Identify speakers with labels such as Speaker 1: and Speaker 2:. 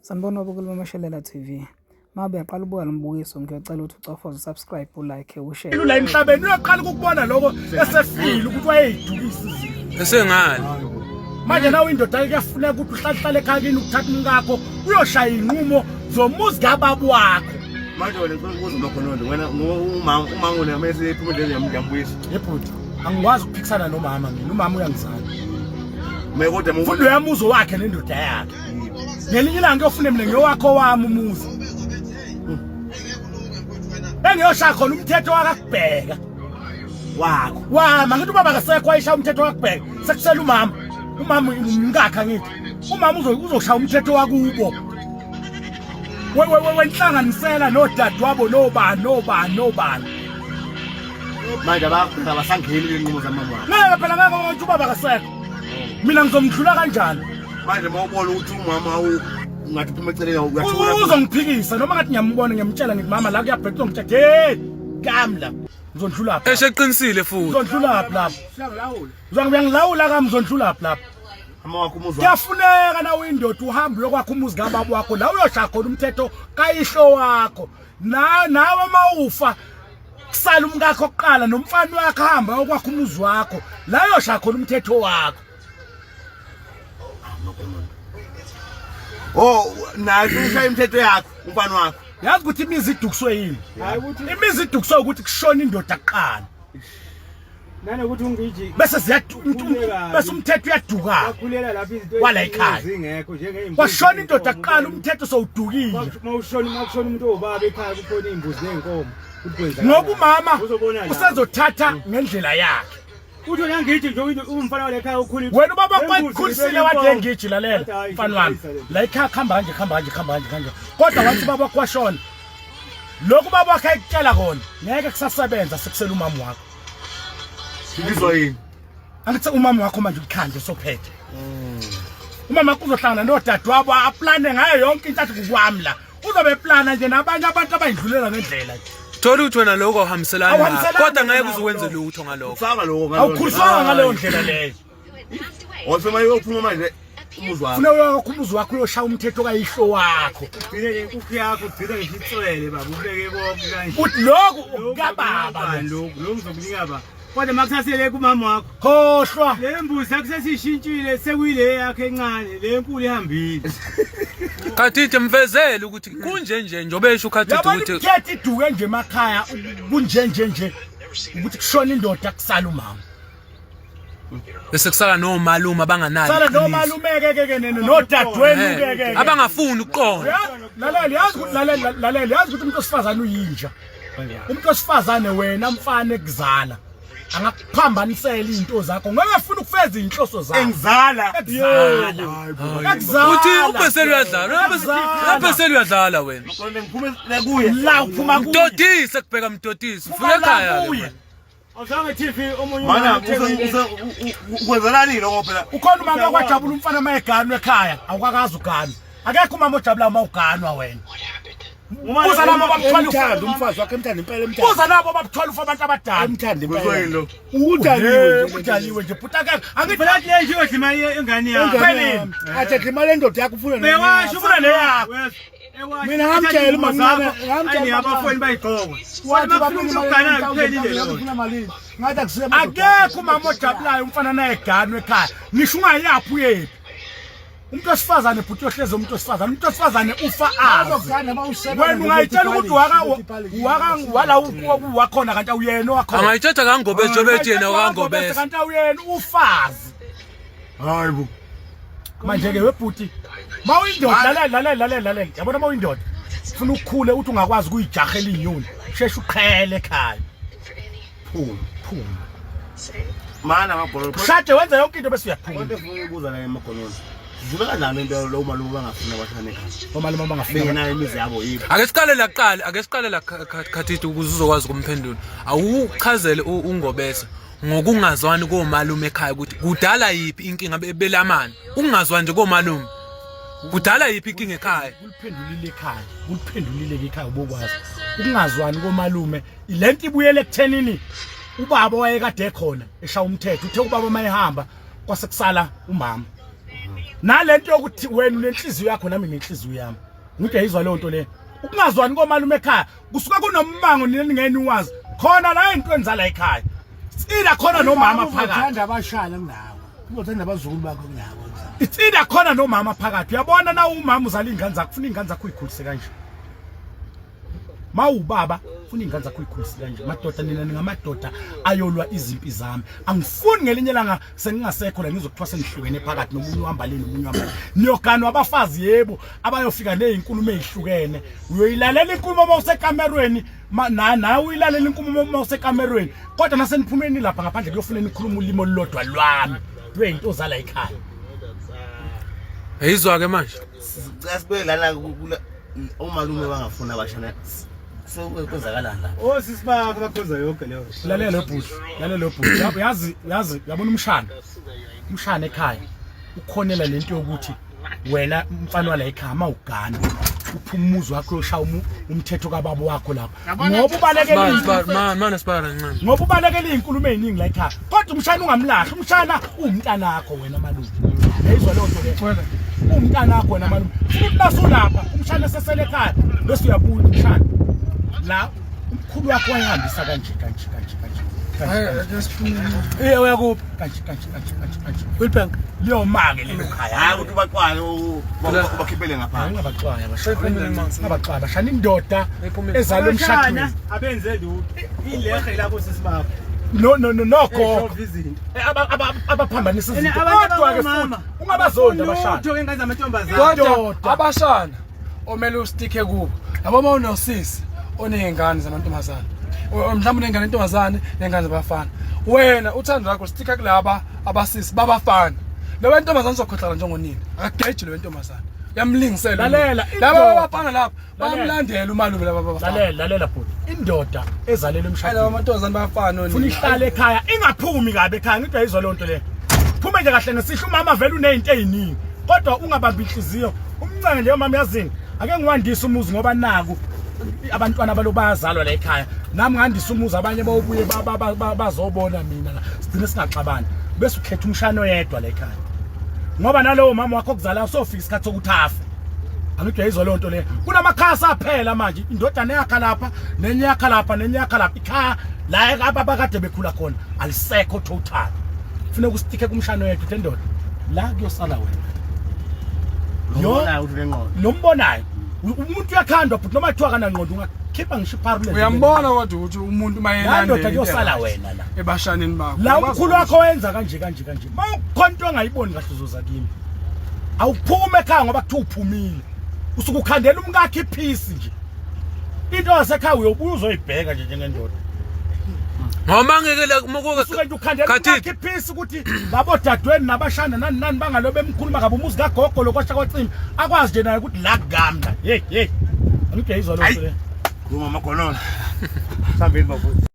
Speaker 1: Sanibona babukeli baMashelela TV. Mabe uyaqala ubuka lo mbukiso ngiyacela ukuthi ucofoze usubscribe ulike ushare.
Speaker 2: La emhlabeni uyaqala ukubona lokho esefile ukuthi wayeyidukisa izinto.
Speaker 3: Esengale.
Speaker 2: Manje nawe indoda kuyafuneka ukuthi uhlale ekhaya kini ukuthatha umkakho uyoshaya inqumo zomuzi kababa wakho.
Speaker 4: Manje wena ngifuna ukubuza uMakhonondo wena umama umama wena mase ephuma endleleni ngiyambuyisa.
Speaker 2: Yebhuti angikwazi ukuphikisana nomama mina umama uyangizala.
Speaker 4: Mina kodwa
Speaker 2: futhi uyamuzo wakhe nendoda yakhe. Ngelinye ilanga ngiyofuna mina ngiyowakho wami umuzi. Engiyoshaya khona umthetho wakakubheka.
Speaker 4: Wakho.
Speaker 2: Wama ngithi ubaba kasekho wayishaya umthetho wakubheka. Sekusela umama. Umama umkakhe ngithi. Umama uzoshaya umthetho wakubo. Wenhlanganisela nodadewabo nobani nobani nobani.
Speaker 4: Manje abakubheka abasangeni kwenqumo zamama wakho.
Speaker 2: Ngeke phela ngeke ngokuthi ubaba kasekho. Mina ngizomdlula kanjani?
Speaker 4: Manje uma ubona ukuthi umama ungathi uphuma eceleni uyathuka.
Speaker 2: Uzongiphikisa noma ngathi ngiyambona ngiyamtshela ngithi mama la kuyabheka uzongitshela hey kami la ngizondlula phi?
Speaker 3: Eseqinisile futhi.
Speaker 2: Ngizondlula phi lapho? Uzongiyangilawula kami ngizondlula phi lapho?
Speaker 4: Mama wakho umuzi wakho.
Speaker 2: Kuyafuneka na uyindoda uhambe uyokwakha umuzi kababa wakho la uyoshaya khona umthetho kayihlo wakho. Na nawe mawufa kusala umkakho kuqala nomfana wakho hamba okwakha umuzi wakho la yoshaya khona umthetho wakho.
Speaker 4: Oh, naye ushaya imithetho yakho umfana wakho.
Speaker 2: Yazi ukuthi imizi idukiswe yini? Imizi idukiswe ukuthi kushona indoda kuqala.
Speaker 5: Nanokuthi ungiji
Speaker 2: bese bese umthetho uyaduka
Speaker 5: wakhulela lapho izinto
Speaker 2: wala ekhaya
Speaker 5: zingekho njengeimbuzi
Speaker 2: kwashona indoda kuqala umthetho sowudukile
Speaker 5: mawushona makushona umuntu owubaba ekhaya kukhona imbuzi nezinkomo
Speaker 2: ngoba umama usezothatha ngendlela yakhe
Speaker 5: uthi wena ngiji nje umfana wale ekhaya ukhulile
Speaker 2: wena ubaba kwakukhulisile wathi ngiji lalela mfana wami la ekhaya khamba kanje khamba kanje khamba kanje kanje kodwa wathi ubaba kwashona lokhu ubaba wakhe ayikutshela kona ngeke kusasebenza sekusela umama wakho
Speaker 4: Ngizwa yini?
Speaker 2: Angithi umama wakho manje ukhanje sophethe. Umama wakho uzohlangana nodadewabo aplane ngayo yonke into athi kukwami la. Uzobe plana nje nabanye abantu abayidlulela ngendlela nje.
Speaker 3: Thola ukuthi wena lokho awuhambiselani nakho,
Speaker 2: Awuhambiselani
Speaker 3: kodwa ngeke
Speaker 2: nakho
Speaker 3: uze wenze
Speaker 2: lokho.
Speaker 3: lutho ngalokho.
Speaker 4: Usaba lokho ngalokho.
Speaker 2: Awukhuliswanga ngaleyo ndlela leyo.
Speaker 4: Wasema uyophuma manje umuzi wakho.
Speaker 2: Funa uyokho umuzi wakho uyoshaya umthetho kayihlo wakho.
Speaker 5: Ugcine inkukhu yakho ugcine ngisho itswele baba ubeke konke kanje.
Speaker 2: Uthi lokhu okukababa
Speaker 5: lokhu lokhu ngizokunika ba. Kodwa makusasele kumama wakho.
Speaker 2: Khohlwa.
Speaker 5: Le mbuzi akusesishintshile sekuyile yakhe encane le nkulu ihambile.
Speaker 3: Khathide mvezele ukuthi kunje nje njobe esho uKhathide
Speaker 2: Yabona
Speaker 3: ukuthi
Speaker 2: imithetho iduke nje emakhaya kunje nje nje ukuthi kushona indoda kusala umama.
Speaker 3: bese kusala nomalume abanganalo
Speaker 2: Sala
Speaker 3: iqiniso.
Speaker 2: nomalume ke ke ke nodadewenu ke ke.
Speaker 3: Eh, abangafuni ukuqonda
Speaker 2: Lalela yazi ukuthi lalela lalela yazi ukuthi umuntu osifazane uyinja. Umuntu osifazane wena mfana ekuzala angakuphambanisela izinto zakho ngeke afuna ukufeza izinhloso zakho.
Speaker 4: Engizala.
Speaker 2: Ekuzala. Ekuzala.
Speaker 3: uthi ubesele uyadlala
Speaker 2: Ekuzala.
Speaker 3: ubesele uyadlala wena
Speaker 4: Makhononde ngiphume la kuye.
Speaker 2: La uphuma kuye.
Speaker 3: mdodise kubheka mdodise
Speaker 2: Phuma
Speaker 3: ufike
Speaker 2: la
Speaker 3: ekhaya ke
Speaker 2: kuye.
Speaker 3: manje.
Speaker 5: Awuzange TV omunye
Speaker 4: Mana
Speaker 5: umama uthenge
Speaker 4: ukwenzelani lokho phela?
Speaker 2: Ukhona umama okwajabula umfana uma eganwa ekhaya awukakazi uganwa. Akekho umama ojabula uma uganwa wena. Buza nabo babuthwala ufa.
Speaker 6: Emthanda umfazi wakhe emthanda impela emthanda.
Speaker 2: Buza nabo babuthwala ufa abantu abadala.
Speaker 6: Emthanda
Speaker 4: Kuzwa
Speaker 6: impela.
Speaker 4: yini lo?
Speaker 6: Udaliwe nje.
Speaker 2: Udaliwe nje bhuti akekho. Angithi
Speaker 5: Phela le nje yodla imali yengane yakho.
Speaker 6: Ingane yami. Athi adla imali yendoda yakho ufuna
Speaker 5: Bewasho
Speaker 6: neyakho.
Speaker 2: Ufuna neyakho.
Speaker 6: Mina ngamtshela uma ngincane, ngamtshela
Speaker 5: abafowenu bayigqoka.
Speaker 6: Wathi
Speaker 5: Wathi bafuna umuntu oganayo kuphelile lokho.
Speaker 6: Ufuna malini? Ngathi akusiye amadoda.
Speaker 2: Akekho umama ojabulayo umfana nayeganwa ekhaya. Ngisho ungayaphi uyephi. Umuntu wesifazane bhuti ohlezi umuntu wesifazane. Umuntu wesifazane ufa azi.
Speaker 6: Bazokugana uma usebenza
Speaker 2: Wena ungayitshela ukuthi waka waka wala wakhona kanti awuyena owakhona.
Speaker 3: Angayithatha kangobese njengoba ethi yena wakangobese.
Speaker 2: Kanti awuyena ufazi.
Speaker 4: Hayi bo.
Speaker 2: Manje ke webhuti mawuyindoda lalela lalela lalela lalela yabona mawuyindoda ufuna ukukhule uthi ungakwazi ukuyijahela inyoni sheshe uqhele ekhaya phuma phuma
Speaker 4: Mana magololo.
Speaker 2: shade wenza yonke into bese uyaphuma
Speaker 4: Konke efuna ukubuza la emagololo. Zibe kanjani into lo malume bangafuna bahlane ekhaya.
Speaker 2: omalume bangafuna
Speaker 4: Bengenayo imizi yabo yiphi?
Speaker 3: Ake siqale la kuqala, ake siqale la Khathide ukuze uzokwazi ukumphendula. Awuchazele uNgobese ngokungazwani komalume ekhaya ukuthi kudala yiphi inkinga belamana. Ukungazwani nje komalume. Kudala yiphi inkinga ekhaya?
Speaker 2: Kuliphendulile ekhaya, kuliphendulile ke ekhaya ubokwazi. Ukungazwani komalume lento ibuyele ekuthenini ubaba wayekade ekhona eshaya umthetho uthe ubaba mayehamba kwase kusala umama. Nalento yokuthi wena unenhliziyo yakho nami nenhliziyo yami. Ngithi uyayizwa leyo nto leyo. Ukungazwani komalume ekhaya kusuka kunommango nina ningeni wazi. Khona la entweni zala ekhaya. Sila khona nomama phakathi.
Speaker 6: Uzothanda abashana kunawe. Uzothanda abazukulu bakho kunawe.
Speaker 2: It's either khona nomama phakathi. Uyabona na umama uzala ingane zakho, ufuna ingane zakho uyikhulise kanje. Mawubaba ufuna ingane zakho uyikhulise kanje. Madoda nina ningamadoda ayolwa izimpi zami. Angifuni ngelinye ilanga sengingasekho la ngizokuthiwa sengihlukene phakathi nomunye uhamba le nomunye uhamba le. Niyoganwa abafazi yebo abayofika nezinkulumo ezihlukene. Uyoyilalela inkulumo uma usekamerweni na nawe uyilalela inkulumo uma usekamerweni. Kodwa naseniphumeni lapha ngaphandle kuyofuna nikhuluma ulimi olulodwa lwami lweyinto zala ekhaya.
Speaker 3: Yizwa ke manje.
Speaker 4: Sicela sibuye lana umalume bangafuna abashana. Sekwenzakalani la?
Speaker 5: Osisi bakho bakhoza yonke leyo.
Speaker 2: Lalela bhuti, lalela bhuti. Yazi yazi uyabona umshana. Umshana ekhaya ukhonela lento yokuthi wena mfana wala ekhaya mawugana uphuma umuzi wakho uyoshaya umthetho kababa wakho lapho ngoba ubalekela
Speaker 3: Mana sibala kancane.
Speaker 2: ngoba ubalekela izinkulumo eziningi la ekhaya kodwa umshana ungamlahli umshana uwumntanakho wena malume yayizwa leyo nto leyo uwumntanakho wena malume futhi nasulapha umshana esesele ekhaya bese uyabuya umshana la umkhulu wakho wayehambisa kanje kanje kanje kanje
Speaker 3: Eh uyakuphi?
Speaker 2: kanje kanje kanje kanje kanje
Speaker 3: Wheelbank.
Speaker 2: liyomake lelo khaya
Speaker 4: Hayi ukuthi ubaxwaye ubakhiphele ngaphandle.
Speaker 2: ungabaxwaya abashana ungabaxwaya abashana indoda ezalwe emshadweni
Speaker 5: Abashana abenze lutho. Ilehe labo sisi bakho.
Speaker 2: no no no nokho
Speaker 5: Eshova izinto.
Speaker 2: Abaphambanisa
Speaker 5: Ene
Speaker 2: izinto
Speaker 5: abantu
Speaker 2: kodwa ke
Speaker 5: abangomama
Speaker 2: futhi ungabazondi abashana
Speaker 5: Lutho ngengane zamantombazane.
Speaker 7: Kodwa
Speaker 2: Indoda.
Speaker 7: abashana omele ustikhe kubo yabo uma unosisi oney'ngane zamantombazane mhlawumbe unengane entombazane nengane zabafana wena uthando lakho stikha kulaba abasisi babafana lo wentombazane uzokhohlakala njengonina akageji lo wentombazane uyamlingisela
Speaker 2: Lalela,
Speaker 7: laba
Speaker 2: indoda.
Speaker 7: babafana lapha bayamlandela umalume laba babafana
Speaker 2: lalela lalela bhuti indoda ezalelwe
Speaker 7: laba
Speaker 2: emshadweni
Speaker 7: amantombazane bayafana
Speaker 2: funa ihlale ekhaya ingaphumi kabi ekhaya ngithi uyayizwa leyo nto leyo phume nje kahle ngesihle umama vele uney'nto ey'ningi kodwa ungabambi inhliziyo umncenge leyo mama yazini ake ngiwandise umuzi ngoba naku abantwana balo bayazalwa la ekhaya nami ngandisa umuzi abanye bawubuye bazobona mina la sigcine singaxabani bese ukhetha umshana oyedwa la ekhaya ngoba nalowo mama wakho okuzalayo sofika isikhathi sokuthi afe angithi uyayizwa leyo nto leyo kunamakhasi aphela manje indodana yakha lapha nenye yakha lapha nenye yakha lapha ikhaya la abakade bekhula khona alisekho total funeka usitike kumshana oyedwa uthi ndoda la kuyosala wena
Speaker 4: Lombonayo ukuthi unengqondo.
Speaker 2: Lombonayo umuntu uyakhandwa but noma kuthiwa akanangqondo ungakhipha ngisho ipharule
Speaker 7: Uyambona kodwa ukuthi umuntu
Speaker 2: la ndoda
Speaker 7: mayelandela
Speaker 2: kuyosala wena la
Speaker 7: ebashaneni bakho
Speaker 2: la umkhulu wakho wenza kanje kanje kanje uma ukhona into ongayiboni kahle uzoza kimi awuphume ekhaya ngoba kuthiwa uphumile usuke ukhandela umkakhe iphisi nje into yasekhaya uyobuya uzoyibheka nje njengendoda
Speaker 3: Ngoba ngeke la
Speaker 2: usuke nje ukhandela umkakhe iphisi ukuthi labo dadweni nabashana nani nani bangalobe emkhuluma kabi umuzi kagogo lokwasha kwacima akwazi nje naye ukuthi la kukamla hey hey angideyizwa lo
Speaker 4: Khuluma magonono. Sambeni bafowethu.